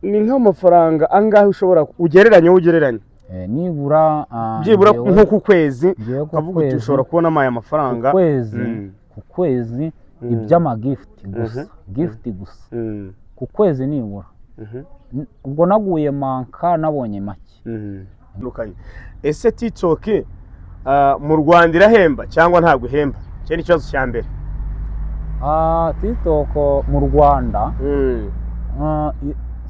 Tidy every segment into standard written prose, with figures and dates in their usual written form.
Ni nk'amafaranga angahe ushobora ugereranya, wowe ugereranya? Nibura byibura njyewe nko ku kwezi njyewe ku ukavuga uti kwezi ushobora kubonamo aya mafaranga. Ku kwezi, ku kwezi, iby'amagift gusa, gift gusa, ku kwezi nibura ubwo naguye manka nabonye make. Tandukanye. Ese TikTok mu Rwanda irahemba cyangwa ntabwo ihemba? Icyo ni ikibazo cya mbere. TikTok mu Rwanda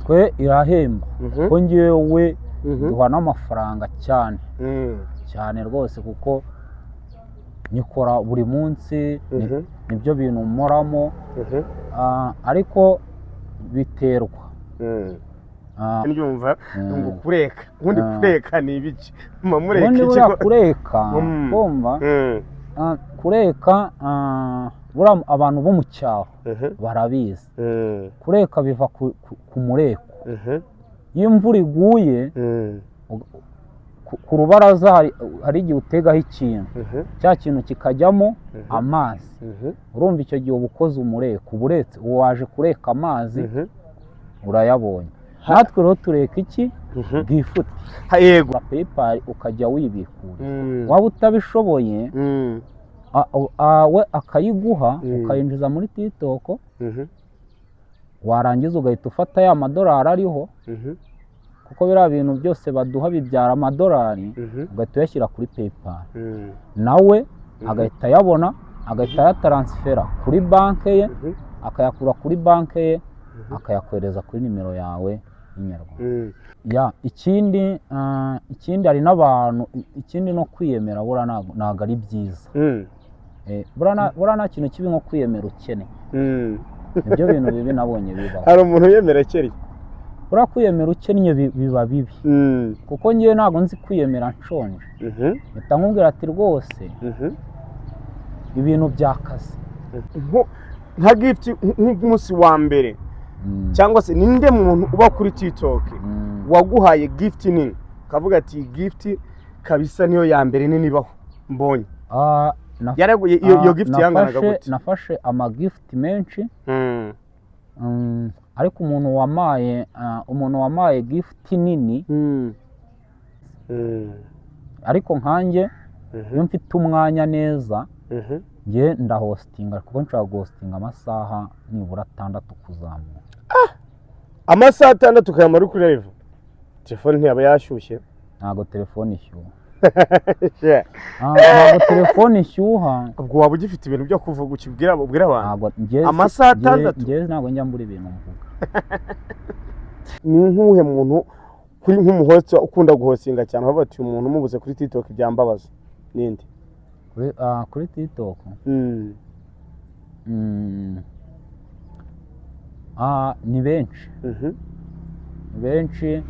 twe irahemba, ko njyewe duha n'amafaranga cyane cyane rwose, kuko nyikora buri munsi, nibyo bintu mporamo. Ariko biterwa. Ndumva ngo kureka ubundi kureka ni ibiki? Muba mureka ubundi iki buriya kureka, kumva, kureka, buriya abantu bo mu cyaro barabizi. Kureka biva ku mureko. Iyo imvura iguye, ku rubaraza hari igihe utegaho ikintu, cya kintu kikajyamo amazi. Urumva icyo gihe uba ukoze umureko, uba uretse, uba waje kureka amazi, urayabonye. Natwe rero tureka iki? Gift. PayPal ukajya wibikura. Waba utabishoboye, we akayiguha, ukayinjiza muri TikTok, warangiza ugahita ufata ya madolari ariho, kuko biriya bintu byose baduha bibyara amadolari, ugahita uyashyira kuri PayPal, nawe agahita ayabona, agahita ayataransifera kuri banki ye, akayakura kuri banki ye, akayakohereza kuri nimero yawe y'inyarwanda. Ya, ikindi hari n'abantu, ikindi no kwiyemera buriya ntabwo ari byiza. Buriya nta kintu kibi nko kwiyemera ukennye. Nibyo bintu bibi nabonye bibaho. Hari umuntu wiyemera akennye? Buriya kwiyemera ukennye biba bibi, kuko ngewe ntabwo nzi kwiyemera nshonje. Mpita nkubwira ati rwose ibintu byakaze. Nka gift nk'umunsi wa mbere, cyangwa se ninde muntu uba kuri TikTok waguhaye gift nini, ukavuga ati iyi gift kabisa niyo ya mbere nini ibaho mbonye? Yaraguye iyo gift yanganaga gute? Nafashe amagift menshi, ariko umuntu wamaye gift nini, ariko nkanjye iyo mfite umwanya neza, njye ndahostinga, kuko nshobora guhostinga amasaha nibura 6 kuzamura. Amasaha 6 ukayamara uri kuri live, telefone ntiyaba yashyushye? Ntabwo telefone ishyuha. Ntabwo telefone ishyuha. Ubwo waba ugifite ibintu byo kuvuga ukibwira, ubwira abantu? Ntabwo njye Amasaha 6? Njye ntabwo njya mbura ibintu mvuga. Ni nk'uwuhe muntu kuri nk'umuhost ukunda guhostinga cyane, bavuga ati uyu muntu umubuze kuri TikTok byambabaza, ninde? Kuri TikTok, ni benshi. Ni benshi,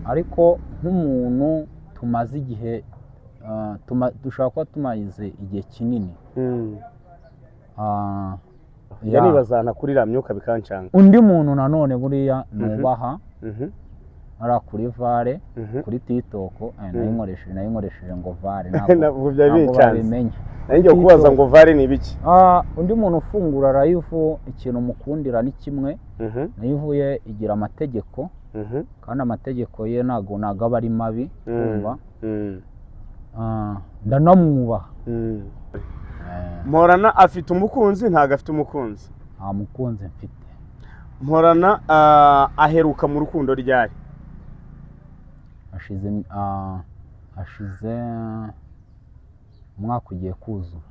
ariko nk'umuntu tumaze igihe, dushobora kuba tumaze igihe kinini. Njya Ya. nibazana kuri iriya myuka bikancanga. Undi muntu nanone buriya nubaha ari kuri vare, kuri TikTok, nayinkoresheje ngo vare, Ntabwo byari ntabwo bincanze. babimenya. Nari ngiye kubaza ngo vare ni ibiki? Undi muntu ufungura live, ikintu mukundira ni kimwe: live ye igira amategeko, kandi amategeko ye ntabwo aba ari mabi, urumva? Ndanamwubaha. Mporana afite umukunzi, ntabwo afite umukunzi? Nta mukunzi mfite. Mporana aheruka mu rukundo ryari? Hashize umwaka ugiye kuzura.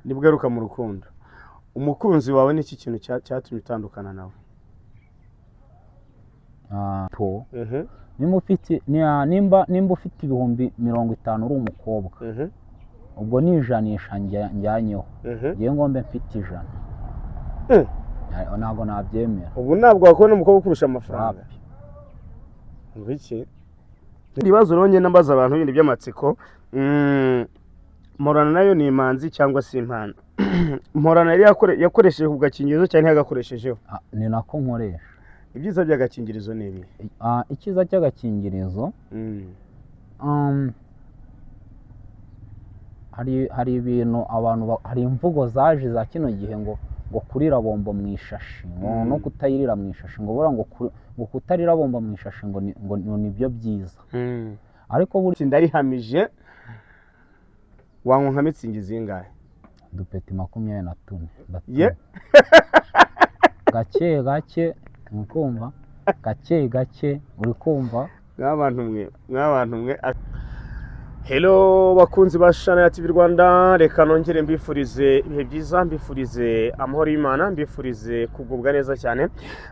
Nibwo aheruka mu rukundo. Umukunzi wawe ni iki kintu cyatumye utandukana nawe? To nimba ufite nimba ufite 50,000 uri umukobwa, ubwo ni ijanisha njyanyeho, ngewe ngombe mfite 100. Ntabwo nabyemera. Ubu ntabwo wakubona umukobwa ukurusha amafaranga? Wapi. Ngo iki ibibazo rero ngenda mbaza abantu bindi by'amatsiko. Mporana nayo ni imanzi cyangwa se impano? Mporana yari yakoresheje ku gakingirizo cyangwa ntiyagakoreshejeho? Ni nako nkoresha. Ibyiza by'agakingirizo ni ibihe? Icyiza cy'agakingirizo, hari ibintu abantu hari imvugo zaje za kino gihe ngo Ngo kurira bombo mu ishashi, ngo no kutayirira mu ishashi, ngo buriya ngo kutarira bombo mu ishashi ngo nibyo byiza. Ariko buri Ndarihamije, wanywa nka Mützig zingahe? Udupeti 24. Ye. Gake gake, uri kumva? Gake gake, uri kumva? Mw'abantu mwe, mw'abantu mwe. Hello bakunzi ba Shana ya TV Rwanda, reka nongere mbifurize ibihe byiza, mbifurize amahoro y'Imana, mbifurize kugubwa neza cyane,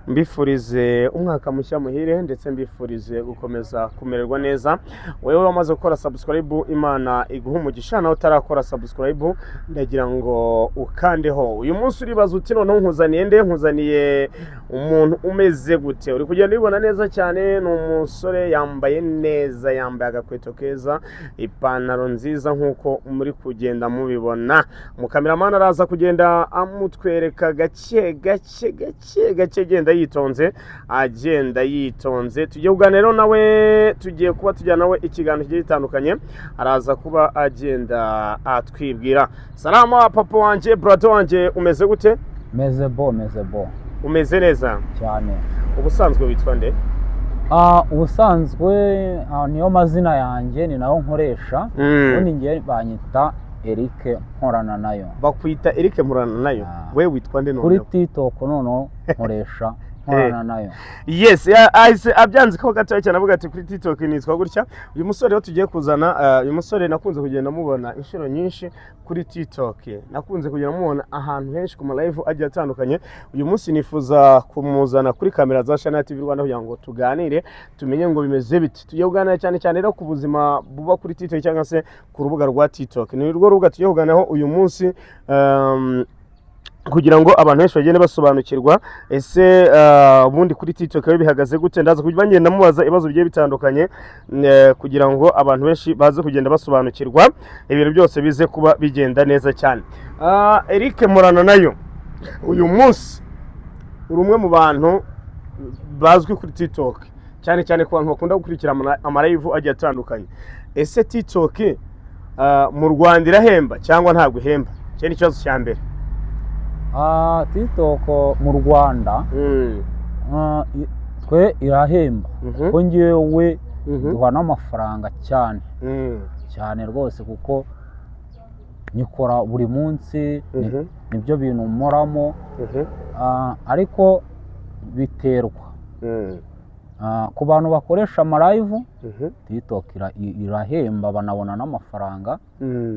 mbifurize umwaka mushya muhire, ndetse mbifurize gukomeza kumererwa neza. Wewe wamaze gukora subscribe, Imana iguha umugisha. Nawe utarakora subscribe, ndagira ngo ukandeho. Uyu munsi uribaza uti: "Noneho nkuzaniye nde? Nkuzaniye umuntu umeze gute?" Uri kugenda ubibona neza cyane, ni umusore yambaye neza, yambaye agakweto keza, ipantaro nziza, nk'uko muri kugenda mubibona. Umukameramani araza kugenda amutwereka gake gake gake gake, agenda yitonze, agenda yitonze. Tugiye kuganira rero nawe, tugiye kuba tujyana nawe ikiganiro kigiye gitandukanye, araza kuba agenda atwibwira. Salama papa wanjye, brother wanjye, umeze gute? Meze bo, meze bo. Umeze neza? Cyane. Ubusanzwe witwa nde? Ubusanzwe niyo mazina yanjye, ni nayo nkoresha. Ubundi njye banyita Eric Nkorana Nayo. Bakwita Eric Nkorana Nayo? Ah. We witwa nde Kuri noneho? TikTok noneho nkoresha Nkorana Nayo. Yes, ahise abyanzikaho gatoya cyane, avuga ati: "Kuri TikTok nitwa gutya." Uyu musore rero tugiye kuzana, uyu musore nakunze kugenda mubona inshuro nyinshi kuri TikTok, nakunze kugenda mubona ahantu henshi ku ma live agiye atandukanye. Uyu munsi nifuza kumuzana kuri kamera za Channel TV Rwanda kugira ngo tuganire, tumenye ngo bimeze bite. Tugiye kuganira cyane cyane rero ku buzima buba kuri TikTok, cyangwa se ku rubuga rwa TikTok. Ni rwo rubuga tugiye kuganiraho uyu munsi, kugira ngo abantu benshi bagende basobanukirwa ese ubundi kuri TikTok biba bihagaze gute. Ndaza kujya ngenda mubaza ibibazo bigiye bitandukanye, kugira ngo abantu benshi baze kugenda basobanukirwa, ibintu byose bize kuba bigenda neza cyane. Eric Murana Nayo, uyu munsi uri umwe mu bantu bazwi kuri TikTok cyane cyane ku bantu bakunda gukurikira ama live agiye atandukanye. Ese TikTok mu Rwanda irahemba cyangwa ntabwo ihemba? Icyo ni ikibazo cya mbere. TikTok mu Rwanda twe irahemba, kuko ngewe duha n'amafaranga cyane cyane rwose, kuko nyikora buri munsi, nibyo bintu mporamo. Ariko biterwa. Ku bantu bakoresha ama live, TikTok irahemba, banabona n'amafaranga.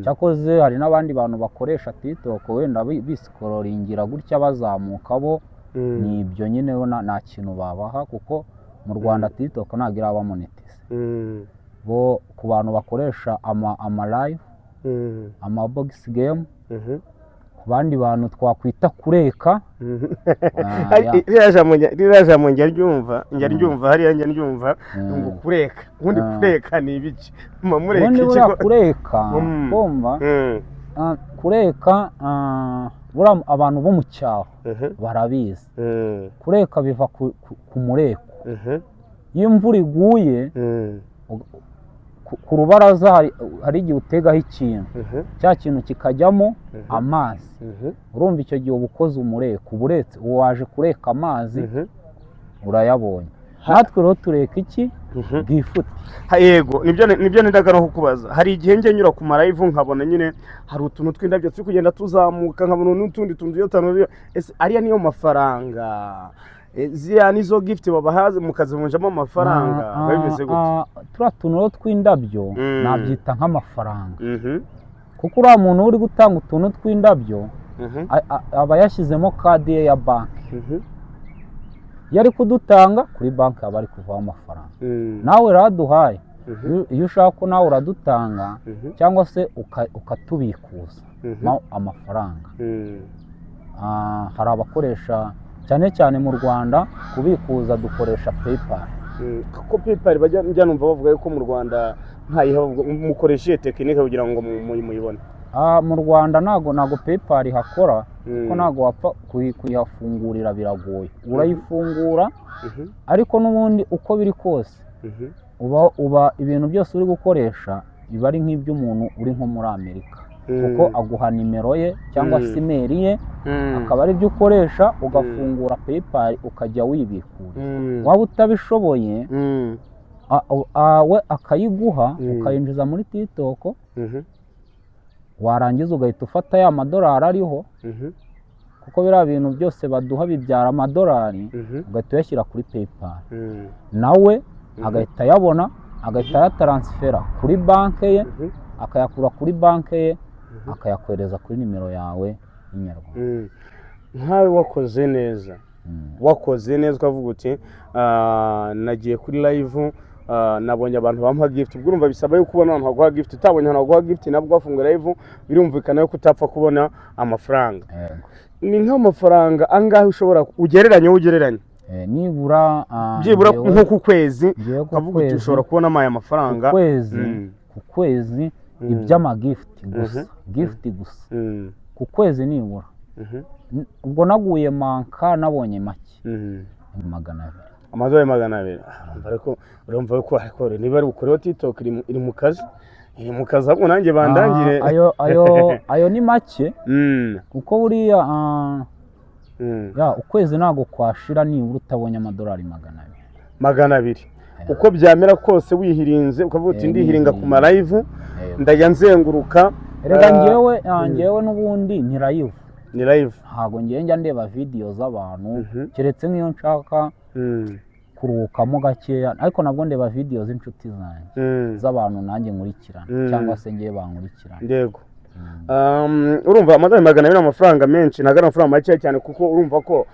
Cyakoze hari n'abandi bantu bakoresha TikTok wenda bisikororingira gutya, bazamuka bo, ni ibyo nyine, bo nta kintu babaha, kuko mu Rwanda TikTok ntabwo iraba monetize. Bo ku bantu bakoresha ama live, ama box game, ku bandi bantu twakwita kureka. Ririya jambo njya ryumva, njya ryumva hariya, njya ryumva ngo kureka. Ubundi kureka ni ibiki? Muba mureka Ubundi iki? Buriya kureka, kumva, kureka, buriya abantu bo mu cyaro barabizi. Kureka biva ku mureko. Iyo imvura iguye, ku rubaraza hari igihe utegaho ikintu, cya kintu kikajyamo amazi. Urumva icyo gihe uba ukoze umureko, uba uretse, uba waje kureka amazi, urayabonye. Natwe rero tureka iki? Gift. Yego, nibyo nendaga no kukubaza. Hari igihe njya nyura ku ma live, nkabona nyine hari utuntu tw'indabyo turi kugenda tuzamuka, nkabona n'utundi tuntu tugiye dutandukanye. Ese ariya niyo mafaranga? Ziriya nizo gift babahaze mukazivunjamo amafaranga? Biba bimeze gute? Turiya tuntu rero tw'indabyo nabyita nk'amafaranga, kuko uriya muntu uri gutanga utuntu tw'indabyo aba yashyizemo card ye ya banki. Iyo ari kudutanga kuri banki, aba ari kuvaho amafaranga. Nawe rero aduhaye, iyo ushaka ko nawe uradutanga cyangwa se ukatubikuza amafaranga. Hari abakoresha cyane cyane mu Rwanda, kubikuza dukoresha PayPal. Kuko PayPal bajya, njya numva bavuga yuko mu Rwanda ntayiha, mukoresha iyihe technique kugira ngo muyibone? Mu Rwanda ntago PayPal ihakora, kuko ntago wapfa kuyihafungurira, biragoye. Urayifungura, ariko n'ubundi uko biri kose uba ibintu byose uri gukoresha biba ari nk'iby'umuntu uri nko muri Amerika. Kuko aguha nimero ye cyangwa se email ye, akaba ari byo ukoresha ugafungura PayPal, ukajya wibikura. Waba utabishoboye, we akayiguha, ukayinjiza muri TikTok, warangiza ugahita ufata ya madolari ariho, kuko biriya bintu byose baduha bibyara amadolari, ugahita uyashyira kuri PayPal, nawe agahita ayabona, agahita ayataransifera kuri banki ye, akayakura kuri banki ye, akayakohereza kuri nimero yawe y'inyarwanda. Nkawe wakoze neza, wakoze neza ukavuga uti: "Ah, nagiye kuri live, nabonye abantu bampa gift." Ubwo urumva bisaba yuko ubona abantu baguha gift. Utabonye abantu baguha gift, nabwo wafunga live, birumvikana yuko utapfa kubona amafaranga. Yego. Ni nk'amafaranga angahe ushobora ugereranya, wowe ugereranya? Nibura byibura nko ku kwezi, ngewe ku ukavuga uti kwezi, ushobora kubonamo aya mafaranga. Ku kwezi, ku kwezi, iby'amagift gusa, gift gusa, ku kwezi nibura, ubwo naguye manka, nabonye make, 200. Amadolari 200. Urumva, ariko urumva ko, ariko niba ari bukoreho TikTok, iri mu kazi, iri mu kazi, ahubwo nanjye bandangire. Ah, ayo ni make, kuko buriya ya ukwezi ntabwo kwashira nibura utabonye amadolari 200. 200, uko byamera kose, wihirinze ukavuga uti ndihiringa ku nihirinze. Ma live, ndajya nzenguruka. Erega ngewe ngewe n'ubundi ni live. Ni live. Ntabwo ngewe njya ndeba video z'abantu, keretse nk'iyo nshaka kuruhukamo gakeya, ariko nabwo ndeba video z'inshuti zanjye, z'abantu nanjye nkurikirana, cyangwa se ngewe bankurikirana. Yego. Urumva amadolari 200 ni amafaranga menshi, ntabwo ari amafaranga makeya cyane, kuko urumva ko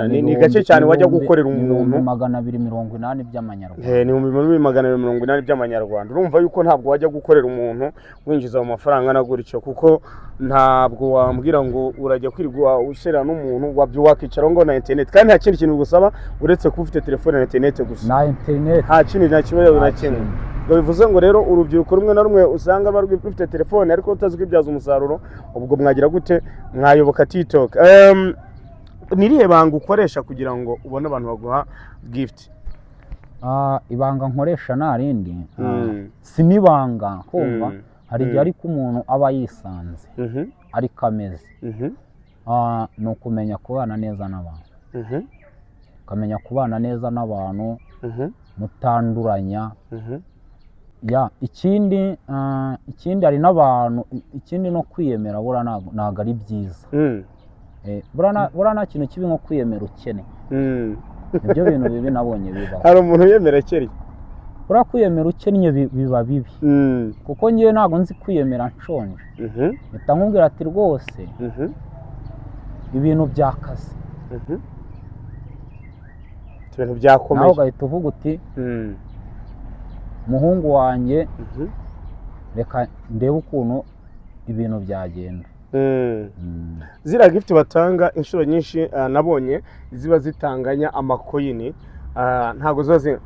ni gake cyane wajya gukorera Ni ibihumbi umuntu. 280 by'amanyarwanda. Ni 280,000 by'amanyarwanda. Urumva yuko ntabwo wajya gukorera umuntu winjiza ayo mafaranga na gutyo, kuko ntabwo wambwira ngo urajya kwirirwa usera n'umuntu wabyo, wakicara ngo na interineti, kandi nta kindi kintu bigusaba uretse kuba ufite telefone na interineti gusa. Na interineti. Nta kindi, nta kibazo Nta na kimwe. kindi. Ngo bivuze ngo rero urubyiruko rumwe na rumwe usanga ruba rufite telefone ariko rutazi kwibyaza umusaruro, ubwo mwagira gute? Mwayoboka TikTok. Ni irihe banga ukoresha kugira ngo ubone abantu baguha gift? Ibanga nkoresha nta rindi, si n'ibanga, kumva, hari igihe ariko umuntu aba yisanze ariko ameze. Ni ukumenya kubana neza n'abantu, ukamenya kubana neza n'abantu, mutanduranya. Ya, ikindi hari n'abantu, ikindi no kwiyemera buriya ntabwo ari byiza. Buriya nta kintu kibi nko kwiyemera ukennye. Nibyo bintu bibi nabonye bibaho. Hari umuntu uyemera akennye? Buriya kwiyemera ukennye biba bibi, kuko ngewe ntabwo nzi kwiyemera nshonje. Mpita nkubwira ati rwose ibintu byakaze. Ibintu Nawe byakomeye. ugahita uvuga uti: "Muhungu wanjye, reka ndebe ukuntu ibintu byagenda." Ziriya gift batanga inshuro nyinshi, nabonye ziba zitanganya amacoin, ntabwo ziba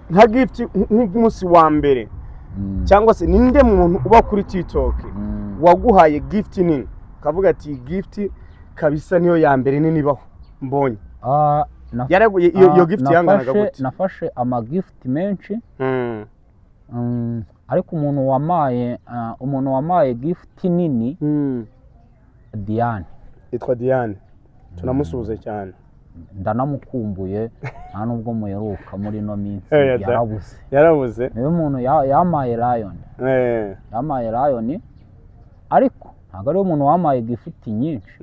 nka gift nk'umunsi wa mbere, cyangwa se ninde muntu uba kuri TikTok waguhaye gift nini, ukavuga ati: "Iyi gift kabisa niyo ya mbere nini ibaho mbonye"? Yaraguye iyo gift yanganaga gute? Nafashe amagift menshi, ariko umuntu wamaye gift nini, Diane. Yitwa Diane, tunamusuhuze cyane. Ndanamukumbuye, nta nubwo muheruka muri ino minsi. Yarabuze. Yarabuze. Niwe muntu yamaye lion. Yamaye lion, ariko ntabwo ariwe muntu wamaye gift nyinshi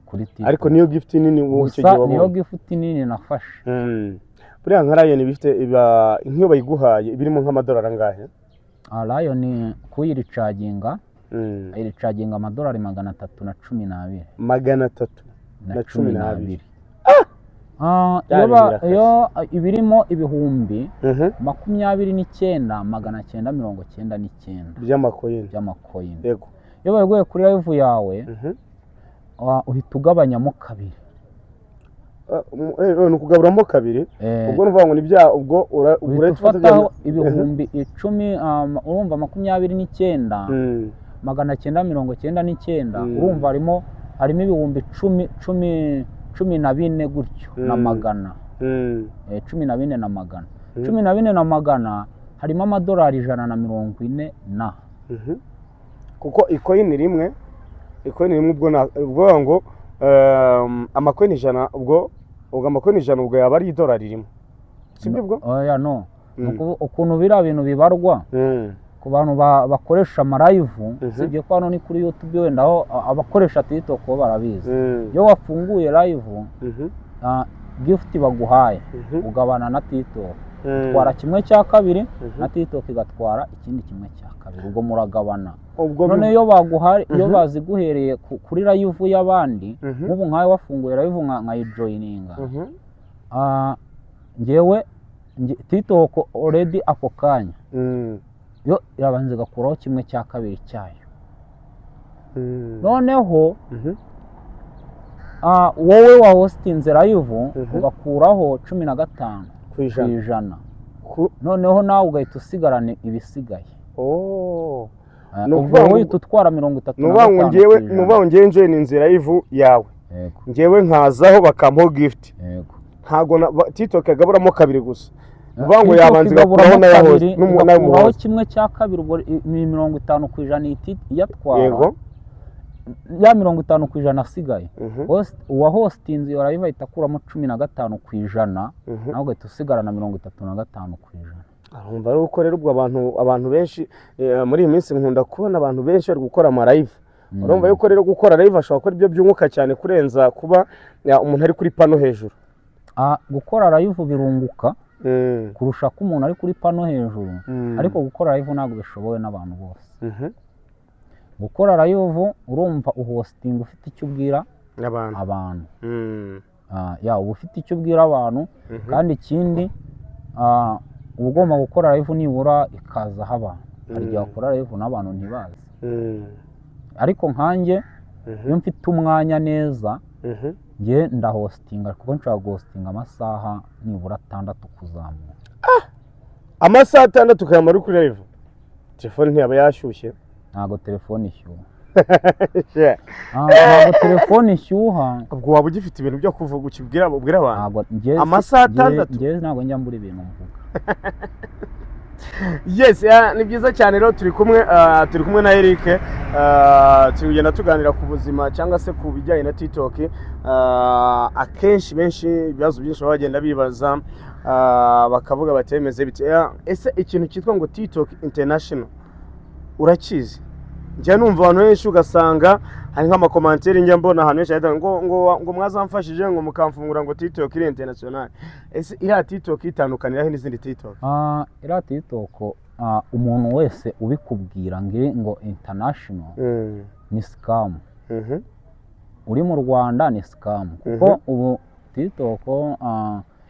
kuri TikTok. Ariko niyo gift nini wowe icyo Gusa gihe niyo wabonye? gift nini nafashe. Buriya nka lion iba ifite, iba nk'iyo bayiguhaye iba irimo nk'amadolari angahe? Lion kuyiricaginga, ayiricaginga amadolari 312. 300 na na cumi cumi n'abiri. n'abiri. Byari Iyo birakaze. Iyo ibirimo ibihumbi 29,999 By'amacoin. By'amacoin. Iyo bayiguye kuri live yawe, uhita ugabanyamo kabiri. Ni ukugaburamo kabiri. Ubwo ni ukuvuga ngo ni bya ubwo Uhita urahita ufata bya ufataho 10,000, urumva 29 999, urumva harimo ibihumbi cumi cumi 14 gutyo na magana. 14 na magana. 14 na magana, harimo amadolari 140 na Kuko i coin rimwe ubwo ubwo ngo ama coin 100, ubwo ama coin 100 ubwo yaba ari idolari rimwe, sibyo ubwo? Oya, no. Ni ukuntu biriya bintu bibarwa ku bantu bakoresha ama live, usibye ko hano ni kuri YouTube, wenda aho abakoresha TikTok bo barabizi. Iyo wafunguye live, gift baguhaye ugabana na TikTok, utwara kimwe cya kabiri na TikTok igatwara ikindi kimwe cya kabiri, ubwo muragabana. Ubwo None iyo baguhaye, iyo baziguhereye kuri live y'abandi, nk'ubu nkawe wafunguye live nkayijoininga, njyewe TikTok already ako kanya yo irabanza igakuraho kimwe cya kabiri cyayo. Noneho wowe wa hostinze live ugakuraho 15 ku ku ijana. ijana. Ku Noneho nawe ugahita usigarana ibisigaye. Oh. Ah, Ni ubwo ukuvuga wowe ngo uhita utwara mirongo itatu ni na ukuvuga ngo gatanu ngewe ku ni ijana. ukuvuga ngo ngewe njoye ni inzira live yawe, Yego. ngewe nkazaho bakampaho gift, Yego. ntago TikTok yagaburamo kabiri gusa, ni ukuvuga ngo TikTok yabanza igakuraho igaburamo n'aya host kabiri, n'ayo igakuraho muhost. kimwe cya kabiri, ubwo ni 50% ihita iyatwara. Ya 50% asigaye, uwa hostinze iyo live ahita akuramo 15%, nawe ugahita usigarana 35%. Urumva ari uko rero ubwo abantu benshi, muri iyi minsi nkunda kubona abantu benshi bari gukora ama live. Urumva yuko rero gukora live ashobora gukora ibyo byunguka cyane kurenza kuba umuntu ari kuri panel hejuru. Ah, gukora live birunguka kurusha ko umuntu ari kuri panel hejuru, ariko gukora live ntabwo bishobowe n'abantu bose. Gukora live, urumva uhostinga ufite icyo ubwira abantu. Abantu. Ah, ya, uba ufite icyo ubwira abantu. Kandi ikindi, uba ugomba gukora live nibura ikazaho abantu. Hari igihe wakora live n'abantu ntibazi. Ariko nkanjye, iyo mfite umwanya neza, njye ndahostinga, kuko nshobora guhostinga amasaha nibura 6 kuzamura. Amasaha 6 ukayamara uri kuri live, telefone ntiyaba yashyushye? Ntabwo telefone ishyuha. Ah, ntabwo telefone ishyuha. Ubwo waba ugifite ibintu byo kuvuga ukibwira ubwira abantu? Ntabwo njye Amasaha 6? Njye ntabwo njya mbura ibintu mvuga. Yes, ni byiza cyane rero, turi kumwe na Eric, turi kugenda tuganira ku buzima cyangwa se ku bijyanye na TikTok. Akenshi benshi ibibazo byinshi baba bagenda bibaza, bakavuga bati bimeze bite? Ese ikintu cyitwa ngo TikTok International urakizi? Njya numva abantu benshi, ugasanga hari nk'ama commentaire njya mbona ahantu henshi ahita ngo mwazamfashije ngo mukamfungura ngo TikTok iri international. Ese iriya TikTok itandukanira he n'izindi TikTok? Ah, iriya TikTok, umuntu wese ubikubwira ngo iri ngo international ni scam. Uri mu Rwanda ni scam, kuko ubu TikTok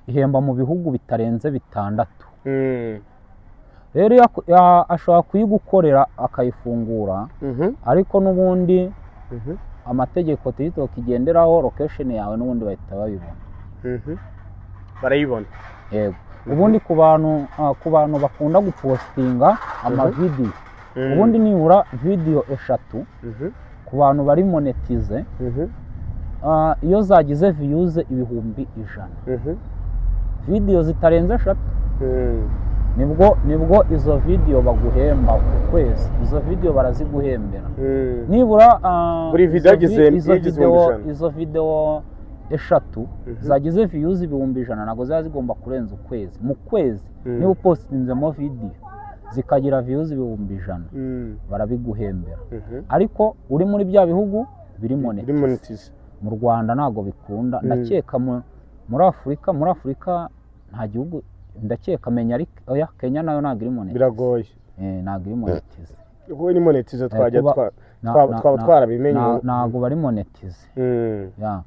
ihemba mu bihugu bitarenze bitandatu. Rero iyo ashobora kuyigukorera akayifungura, ariko n'ubundi amategeko TikTok igenderaho, location yawe n'ubundi bahita babibona. Barayibona. Yego. Ubundi ku bantu bakunda gupostinga amavidewo, ubundi nibura video eshatu ku bantu bari monetize, iyo zagize views 100,000, video zitarenze eshatu, nibwo izo video baguhemba ku kwezi, izo video baraziguhembera. Nibura Buri video izo yagize video 100,000. Izo video eshatu zagize views 100,000 ntabwo ziba zigomba kurenza ukwezi. Mu kwezi, niba upostinzemo video zikagira views 100,000, barabiguhembera. Ariko uri muri bya bihugu biri biri monetize. Monetize. Mu Rwanda ntabwo bikunda. Ndakeka muri Afurika nta gihugu, ndakeka menya ari oya, Kenya nayo ntabwo iri monetize. Biragoye. Eh, ntabwo iri monetize. Kuko ni monetize twajya twaba twarabimenye. Ntabwo bari monetize. Ya.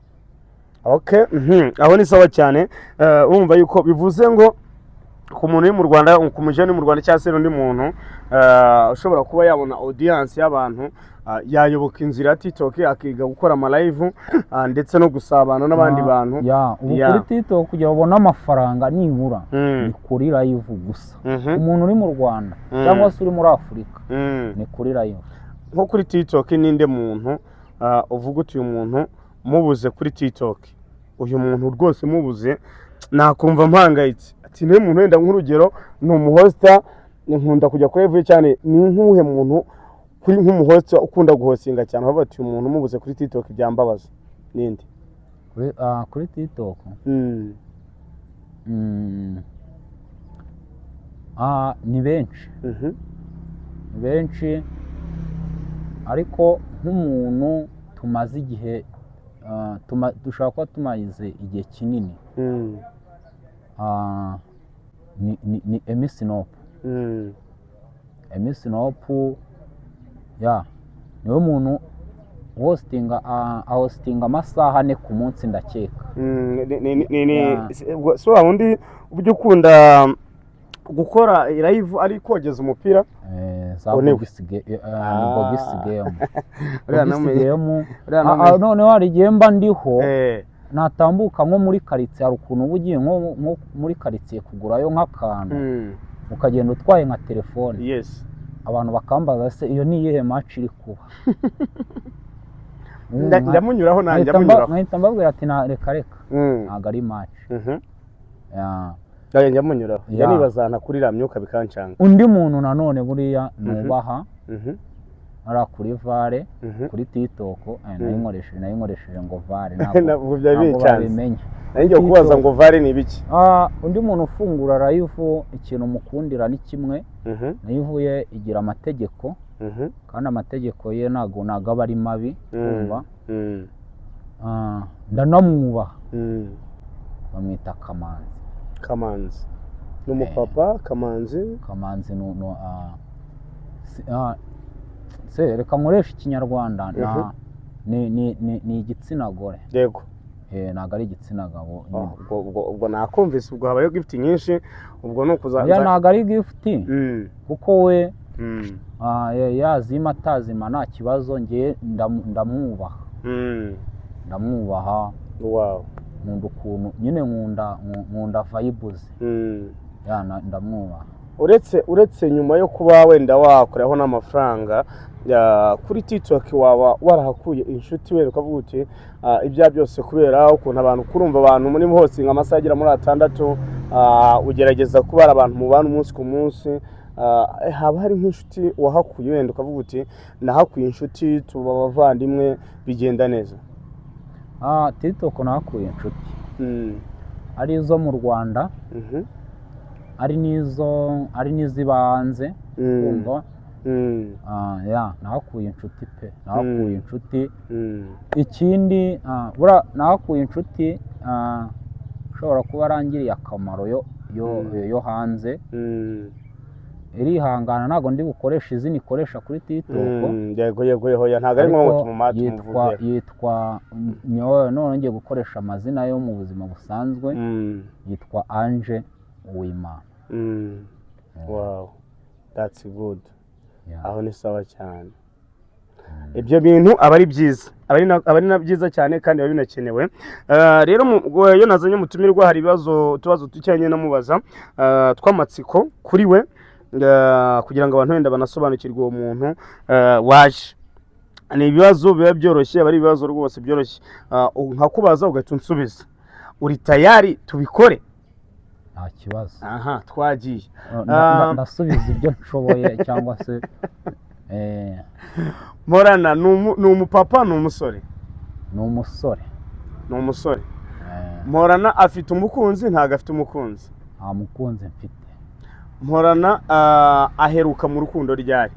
Okay, aho ni sawa cyane. Urumva yuko bivuze ngo ku muntu uri mu Rwanda, ku mujene uri mu Rwanda cyangwa se n'undi muntu ushobora kuba yabona audience y'abantu, yayoboka inzira ya TikTok akiga gukora ama live, ndetse no gusabana n'abandi bantu. Ya, ubu kuri TikTok kugira ngo ubone amafaranga nibura ni kuri live gusa. Umuntu uri mu Rwanda cyangwa se uri muri Afurika, ni kuri live. Nko kuri TikTok ninde muntu uvuga uti uyu muntu mubuze kuri TikTok, uyu muntu rwose mubuze nakumva mpangayitse? Ati niwe muntu, wenda nk'urugero ni umuhosta, nkunda kujya kuri live cyane, ni nk'uwuhe muntu Kuri nk'umuhost ukunda guhostinga cyane, bavuga ati: "Uyu muntu umubuze kuri TikTok byambabaza," ninde? Kuri TikTok, ni benshi, ni benshi, ariko nk'umuntu tumaze igihe, dushobora kuba tumaze igihe kinini, ni Emmy Snop. Emmy Snop ya niwe muntu hostinga, ahostinga amasaha 4 ku munsi, ndakeka. Ubwo si wa wundi ujya ukunda gukora live ari kogeza umupira? Za Uwo ni we. Ni box game. Uriya Box game. uriya namenye. Noneho hari igihe mba ndiho, natambuka nko muri karitsiye, hari ukuntu uba ugiye nko muri karitsiye kugurayo nk'akantu, ukagenda utwaye nka telefone, abantu bakambaza: "Se iyo ni iyihe match iri kuba?" Ndamunyuraho nanjye, ndamunyuraho. Nkahita mbabwira ati: "Reka reka, ntabwo ari match." Ya. Njya ndamunyuraho, njya nibaza ahantu akurira myuka bikancanga. Undi muntu nanone buriya nubaha ari kuri VAR, kuri TikTok, nayinkoresheje ngo VAR, Ntabwo byari ntabwo bincanze. babimenya. Nari ngiye kubaza ngo VAR ni ibiki? Undi muntu ufungura live, ikintu mukundira ni kimwe, live ye igira amategeko, kandi amategeko ye ntabwo aba ari mabi, kumva. Ndanamwubaha, bamwita Kamanzi. Kamanzi ni umupapa, Kamanzi? Kamanzi se reka nkoreshe Ikinyarwanda, ni igitsina gore. Ntabwo ari igitsina gabo nyine. Oh, ubwo nakumvise, ubwo habayeho gift nyinshi, ubwo ni ukuza. Oya, ntabwo ari gift, kuko we yazima atazima nta kibazo, ngewe ndamwubaha, ndamwubaha. Nkunda ukuntu nyine nkunda vibe ze. Ya, ndamwubaha. Uretse nyuma yo kuba wenda wakoraho n'amafaranga kuri TikTok, waba warahakuye inshuti wenda ukavuga uti: "Ibya byose kubera ukuntu abantu kurumva abantu muri hose amasaha agera muri 6, ugerageza kubara abantu mubana umunsi ku munsi," haba hari nk'inshuti wahakuye wenda ukavuga uti: "Nahakuye inshuti, tuba abavandimwe, bigenda neza"? TikTok nahakuye inshuti, ari izo mu Rwanda, ari n'izo, ari n'iziba hanze, kumva. Ya, nahakuye inshuti pe, nahakuye inshuti. Ikindi, buriya nahakuye inshuti ishobora kuba arangiriye akamaro yo hanze. Irihangana, ntabwo ndi bukoreshe izina ikoresha kuri TikTok. Yego, hoya, ntabwo ari ngombwa ngo Ariko yitwa tumuvuge. Yitwa nyowe, none ngiye gukoresha amazina yo mu buzima busanzwe. Yitwa Ange Uwimana. Wow, that's good. Yeah. Aho ni sawa cyane. Ibyo bintu aba ari byiza, aba ari na byiza cyane kandi biba binakenewe. Rero iyo nazanye umutumirwa hari ibibazo, utubazo dukeya namubaza, tw'amatsiko kuri we, kugira ngo abantu wenda banasobanukirwe uwo muntu waje. Ni ibibazo biba byoroshye, aba ari ibibazo rwose byoroshye. Nkakubaza ugahita unsubiza. Uri tayari tubikore? Nta kibazo. Aha twagiye. Ndasubiza ibyo nshoboye cyangwa se Mporana ni umupapa, ni umusore? Ni umusore. Ni umusore. Eh. Mporana afite umukunzi, ntabwo afite umukunzi? Nta mukunzi mfite. Mporana aheruka mu rukundo ryari?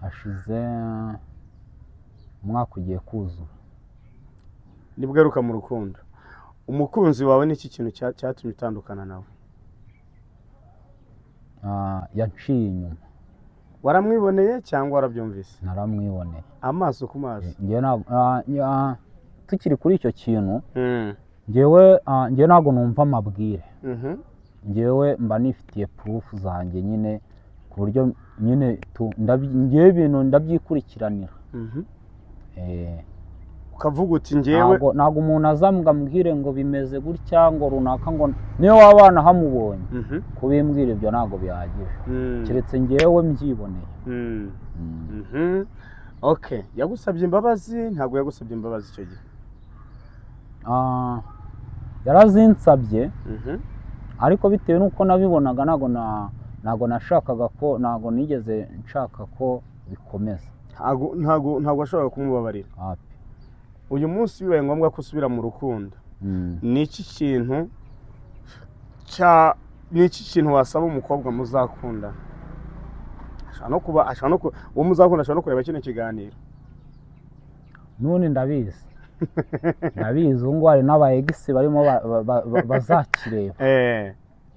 Hashize umwaka ugiye kuzura. Nibwo aheruka mu rukundo. Umukunzi wawe ni iki kintu cyatumye utandukana nawe? Yanciye inyuma. Waramwiboneye cyangwa warabyumvise? Naramwiboneye. Amaso ku maso? Njyewe tukiri kuri icyo kintu, njyewe ntabwo numva amabwire. Njyewe mba nifitiye proof zanjye nyine, ku buryo nyine njyewe ibintu ndabyikurikiranira. Ukavuga uti: "Njyewe." Ntabwo umuntu aza ngo ambwire ngo bimeze gutya, ngo runaka, ngo niyo waba wanahamubonye, kubimbwira ibyo ntabwo bihagije, keretse njyewe mbyiboneye. Okay, yagusabye imbabazi, ntabwo yagusabye imbabazi icyo gihe? Yarazinsabye, ariko bitewe n'uko nabibonaga ntabwo na Ntabwo nashakaga ko, ntabwo nigeze nshaka ko bikomeza. Ntabwo washoboraga kumubabarira? Hapi. Uyu munsi bibaye ngombwa ko usubira mu rukundo, ni iki kintu wasaba umukobwa muzakundana? Ashobora no kuba, ashobora no kuba uwo muzakunda ashobora no kureba kino kiganiro. None ndabizi, ubu ngubu hari n'aba ex barimo bazakireba.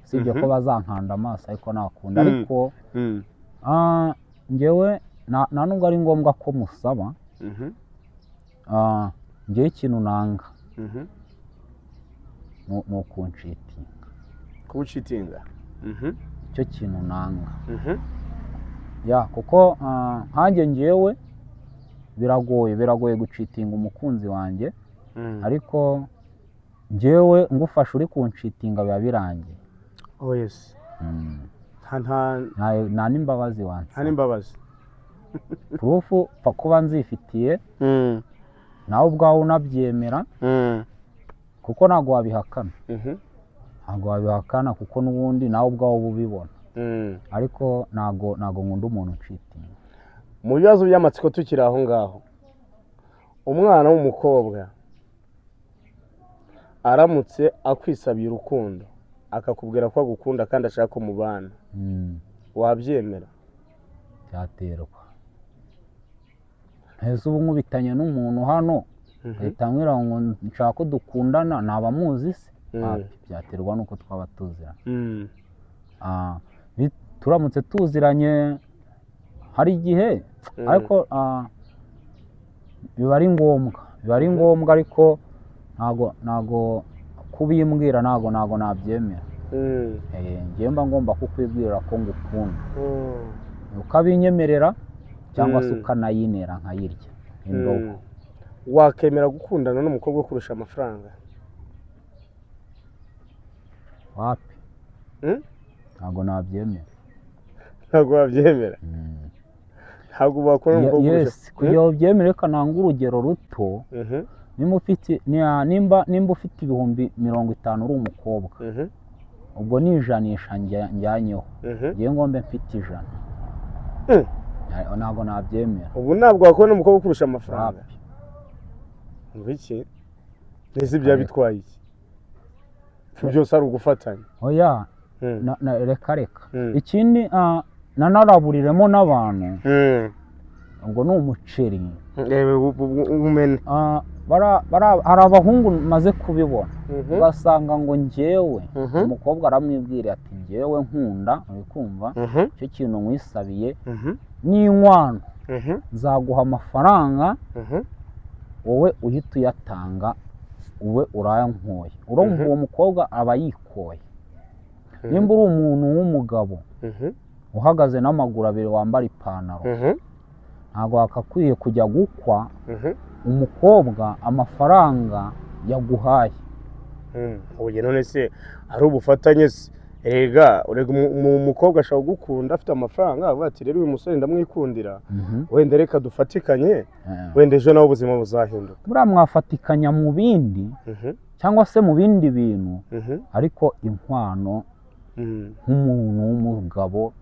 Usibye ko bazankanda amaso, ariko nakunda. Ariko njyewe nta nubwo ari ngombwa ko musaba. Njyewe ikintu nanga ni ukuncheatinga. Kuwucheatinga. Icyo kintu nanga. Ya, kuko nkanjye njyewe biragoye gucheatinga umukunzi wanjye. Ariko njyewe ngufashe uri kuncheatinga, biba birangiye. Oh yes. Nta Nta n'imbabazi nta wansaba. n'imbabazi. Proof pfa kuba nzifitiye, nawe ubwawe unabyemera, kuko ntabwo wabihakana. Ntabwo wabihakana, kuko n'ubundi nawe ubwawe uba ubibona. Ariko ntabwo nkunda umuntu ucheatinga. Mu bibazo by'amatsiko, tukiri aho ngaho, umwana w'umukobwa aramutse akwisabiye urukundo, akakubwira ko agukunda kandi ashaka ko mubana, wabyemera? Byaterwa. Nteze ubu nkubitanye n'umuntu hano, ahita ambwira ngo nshaka ko dukundana, naba muzi se? Wapi, byaterwa n'uko twaba tuziranye. Turamutse tuziranye, hari igihe, ariko biba ari ngombwa, ariko ntago kubimbwira, ntago nabyemera. Njyewe mba ngomba kukwibwira ko ngukunda, ukabinyemerera cyangwa se ukanayinera nkayirya indobo. Wakemera gukundana n'umukobwa ukurusha amafaranga? Wapi. Ntago nabyemera. Ntabwo wabyemera? Ntabwo wakunda n'umukobwa ukurusha? Yes, kugira ngo ubyemere, reka ntange urugero ruto. Nimba ufite 50,000 uri umukobwa, ubwo ni ijanisha njyanyeho, ngewe ngombe mfite 100. Ntabwo nabyemera. Ubu ntabwo wakunda n'umukobwa ukurusha amafaranga? Wapi. Ngo iki mbese byaba bitwaye iki? Ibyo byose ari ugufatanya. Oya. Reka reka. Ikindi, nanaraburiremo n'abantu, ubwo ni umuceri. Reba umene. Hari abahungu maze kubibona, ugasanga ngo njyewe, umukobwa aramwibwira ati: "Njyewe nkunda," uri kumva, "icyo kintu nkwisabiye n'inkwano, nzaguha amafaranga, wowe uhita uyatanga, ube urayankoye." Urumva, uwo mukobwa aba yikoye. Nimba uri umuntu w'umugabo uhagaze n'amaguru abiri, wambara ipantaro, ntabwo wakakwiye kujya gukwa umukobwa amafaranga yaguhaye. Oya, none se ari ubufatanye se? Erega urega umukobwa ashobora kugukunda afite amafaranga, avuga ati: "Rero uyu musore ndamwikundira, wenda reka dufatikanye, wenda ejo nawe ubuzima buzahinduka." Buriya mwafatikanya mu bindi, cyangwa se mu bindi bintu, ariko inkwano, nk'umuntu w'umugabo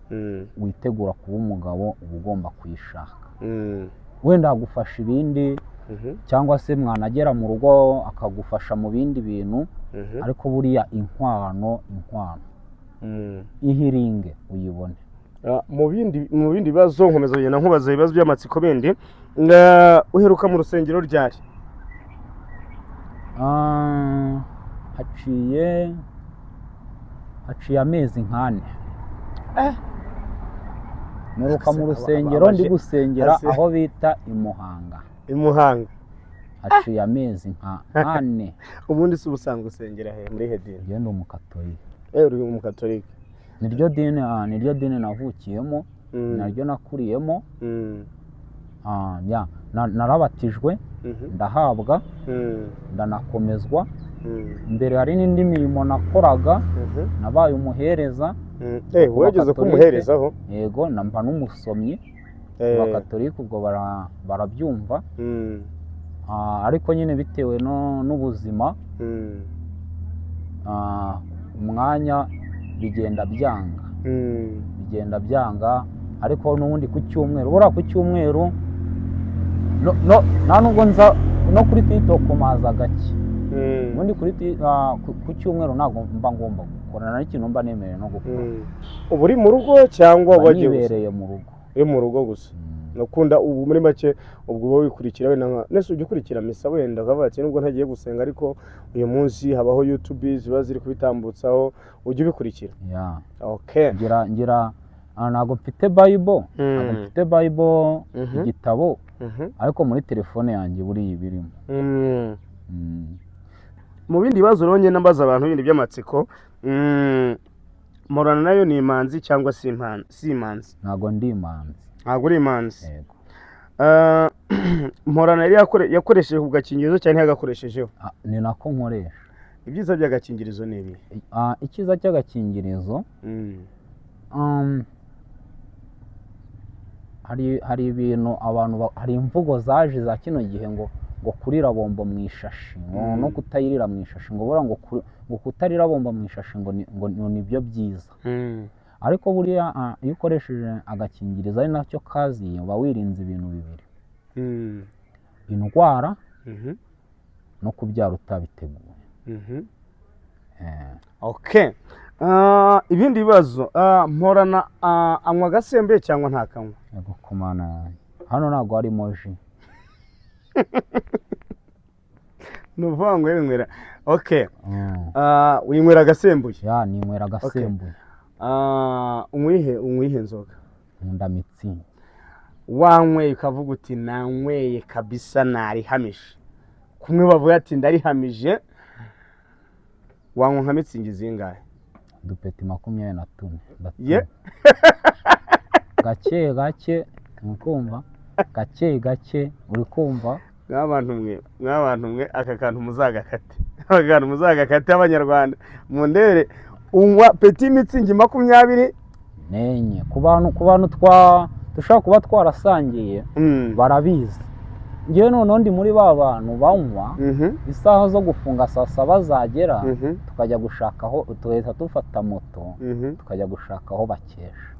witegura kuba umugabo, uba ugomba kuyishaka. Wenda agufasha ibindi, cyangwa se mwanagera mu rugo akagufasha mu bindi bintu, ariko buriya inkwano ihiringe uyibone. Mu bindi bibazo, nkomeza kugenda nkubaza ibibazo by'amatsiko bindi. Uheruka mu rusengero ryari? Haciye amezi nk'ane mperuka mu rusengero, ndi gusengera aho bita i Muhanga. I Muhanga. Haciye amezi nk'ane. Ubundi se ubusanzwe usengera he, muri he dini? Njyewe ndi Umukatolika. Uri Umukatolika? Niryo dini navukiyemo, naryo nakuriyemo. Ya, narabatijwe, ndahabwa, ndanakomezwa. Mbere hari n'indi mirimo nakoraga, nabaye umuhereza. Ku Wageze Bakatolike. kumuherezaho? Yego, mba n'umusomyi. Abakatolika ubwo barabyumva. Ariko nyine bitewe n'ubuzima, umwanya bigenda byanga. Bigenda byanga, ariko n'ubundi ku cyumweru, buriya ku cyumweru no nta nubwo nza no kuri TikTok, maza gake. Ubundi ku cyumweru ntabwo mba ngomba gukora, nta n'ikintu mba nemerewe no gukora. Uba uri mu rugo cyangwa Mba wagiye gusa? nibereye mu rugo. Uri mu rugo gusa. Nakunda ubu muri make, ubwo uba wikurikira wenda nka nese ujya ukurikira misa, wenda ukavuga ati nubwo ntagiye gusenga ariko uyu munsi habaho YouTube ziba ziri kubitambutsaho, ujya ubikurikira? Yeah. Okay. Ngira ntabwo mfite Bible, ntabwo mfite Bible, igitabo, ariko muri telefone yanjye buriya ibirimo. Mu bindi bibazo rero ngenda mbaza abantu bindi by'amatsiko, Mporana nayo ni imanzi cyangwa si si imanzi? Ntabwo ndi imanzi. Ntabwo uri imanzi? Yego. Mporana yari yakoresheje ku gakingirizo cyangwa ntiyagakoreshejeho? Ah, ni nako nkoresha. Ibyiza by'agakingirizo ni ibi? Icyiza cy'agakingirizo, hari ibintu abantu hari imvugo zaje za kino gihe ngo kurira bombo mu ishashi, ngo no kutayirira mu ishashi, ngo buriya ngo kutarira bombo mu ishashi ngo nibyo byiza. Ariko buriya iyo ukoresheje agakingirizo, ari nacyo kaziye, uba wirinze ibintu bibiri: indwara no kubyara utabiteguye. Okay. Ibindi bibazo, Mporana anywa agasembuye cyangwa ntakanywa? Yego, kumana yanjye, hano ntabwo harimo ji. Ni ukuvuga ngo winywera, okay. Winywera agasembuye? Yeah, ninywera agasembuye. Unywihe nzoga? Nkunda Mützig. Wanyweye ukavuga uti nanyweye kabisa, narihamije, kumwe bavuga ati ndarihamije, wanywa nka Mützig zingahe? Udupeti 24. Ye. Gake gake, uri kumva, gake gake, uri kumva. Mw'abantu mwe, aka kantu muzagakate, aka kantu muzagakate. Abanyarwanda mundebere, unywa petit Mützig 24? Nenye. Ku bantu twa dushobora kuba twarasangiye barabizi. Ngewe noneho ndi muri ba bantu banywa, isaha zo gufunga saa 7 zagera, tukajya gushaka aho, tugahita dufata moto, tukajya gushaka aho bakesha.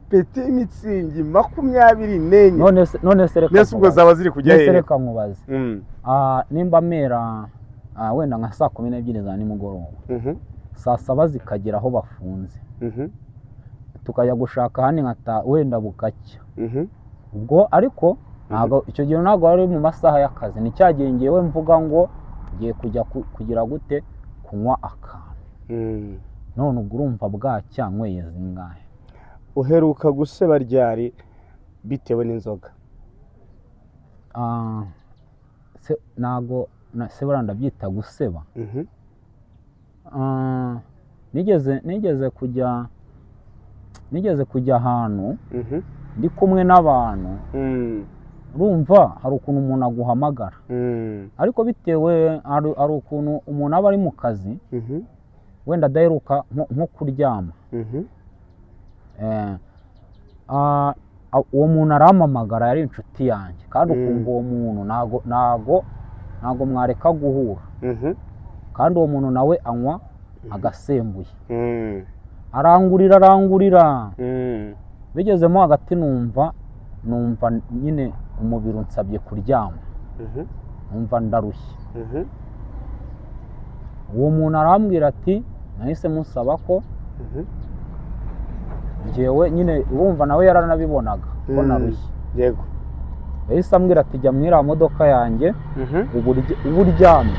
Petit Mützig 24? None se reka Mbese ubwo nkubaze. zaba ziri kujya None se hehe? reka nkubaze. Nimba mera wenda nka saa 12 za nimugoroba, saa 7 zikagera aho bafunze, tukajya gushaka ahandi nka wenda bugacya, ubwo ariko ntabwo icyo gihe ntabwo wari mu masaha y'akazi, ni cya gihe ngewe mvuga ngo ngiye kujya kugira gute, kunywa akantu. None ubwo urumva bwacya nyweye zingahe? Uheruka guseba ryari bitewe n'inzoga? Se ntabwo se buriya ndabyita guseba. Nigeze kujya ahantu ndi kumwe n'abantu. Urumva hari ukuntu umuntu aguhamagara, ariko bitewe hari ukuntu umuntu aba ari mu kazi, wenda adaheruka nko kuryama. Uwo muntu arampamagara, yari inshuti yanjye, kandi ukumva uwo muntu ntago mwareka guhura, kandi uwo muntu nawe anywa agasembuye. Arangurira, arangurira, bigezemo hagati numva nyine umubiri unsabye kuryama, numva ndarushye. Uwo muntu arambwira ati, nahise musaba ko njyewe nyine, urumva nawe yaranabibonaga ko narushye. Yahise ambwira ati jya muri iriya modoka yanjye, ubu uryamye.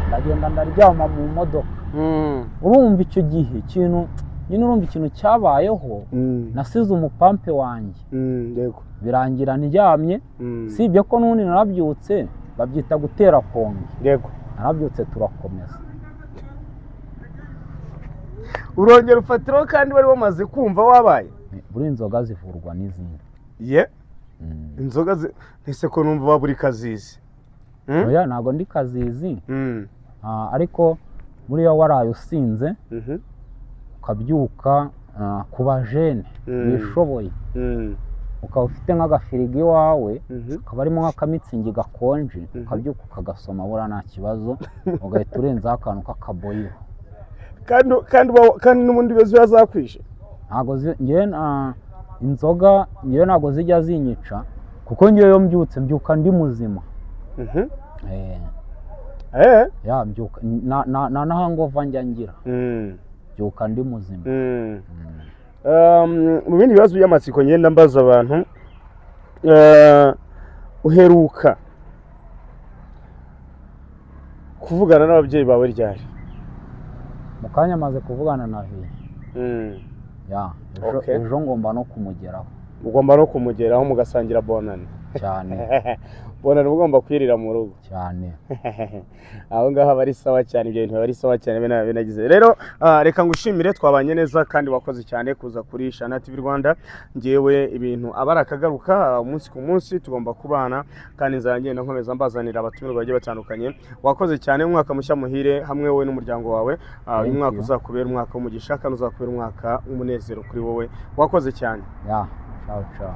Ndagenda ndaryama mu modoka. Urumva icyo gihe ikintu nyine, urumva ikintu cyabayeho, nasize umupampe wanjye, birangira ndyamye. Sibye ko n'ubundi narabyutse, babyita gutera kongi. Narabyutse turakomeza. Urongera ufatiraho kandi wari wamaze kumva wabaye? Buri inzoga zivurwa n'izindi. Ye. Inzoga ese ko numva waba uri kazizi? Oya, ntabwo ndi kazizi. Ariko buriya waraye usinze, ukabyuka, ku bajene wishoboye, ukaba ufite nk'agafirigo iwawe, hakaba harimo nk'akamützig gakonje, ukabyuka ukagasoma, buriya nta kibazo, ugahita urenzaho akantu k'akaboyiro. Kandi n'ubundi ziba zakwishe. Ntabwo njyewe inzoga njyewe ntabwo zijya zinyica, kuko njyewe iyo mbyutse mbyuka ndi muzima. Ya, mbyuka na hangover njya ngira, mbyuka ndi muzima. Mu bindi bibazo by'amatsiko ngenda mbaza abantu, uheruka kuvugana n'ababyeyi bawe ryari? Mu kanya maze kuvugana na Viye. Ya, ejo, ejo ngomba no kumugeraho. Ugomba no kumugeraho mugasangira bonane? Cyane. Bonane uba ugomba kwirira mu rugo. Cyane. Aho ngaho aba ari sawa cyane, ibyo bintu biba ari sawa cyane. Bene binagize rero, reka ngushimire, twabanye neza kandi wakoze cyane kuza kuri Shana TV Rwanda. Ngewe ibintu aba ari akagaruka, umunsi ku munsi tugomba kubana, kandi nzajya ngenda nkomeza mbazanira abatumirwa bagiye batandukanye. Wakoze cyane, umwaka mushya muhire hamwe wowe n'umuryango wawe. Uyu Thank mwaka you. uzakubera umwaka w'umugisha kandi uzakubera umwaka w'umunezero kuri wowe. Wakoze cyane. Ya, ciao ciao.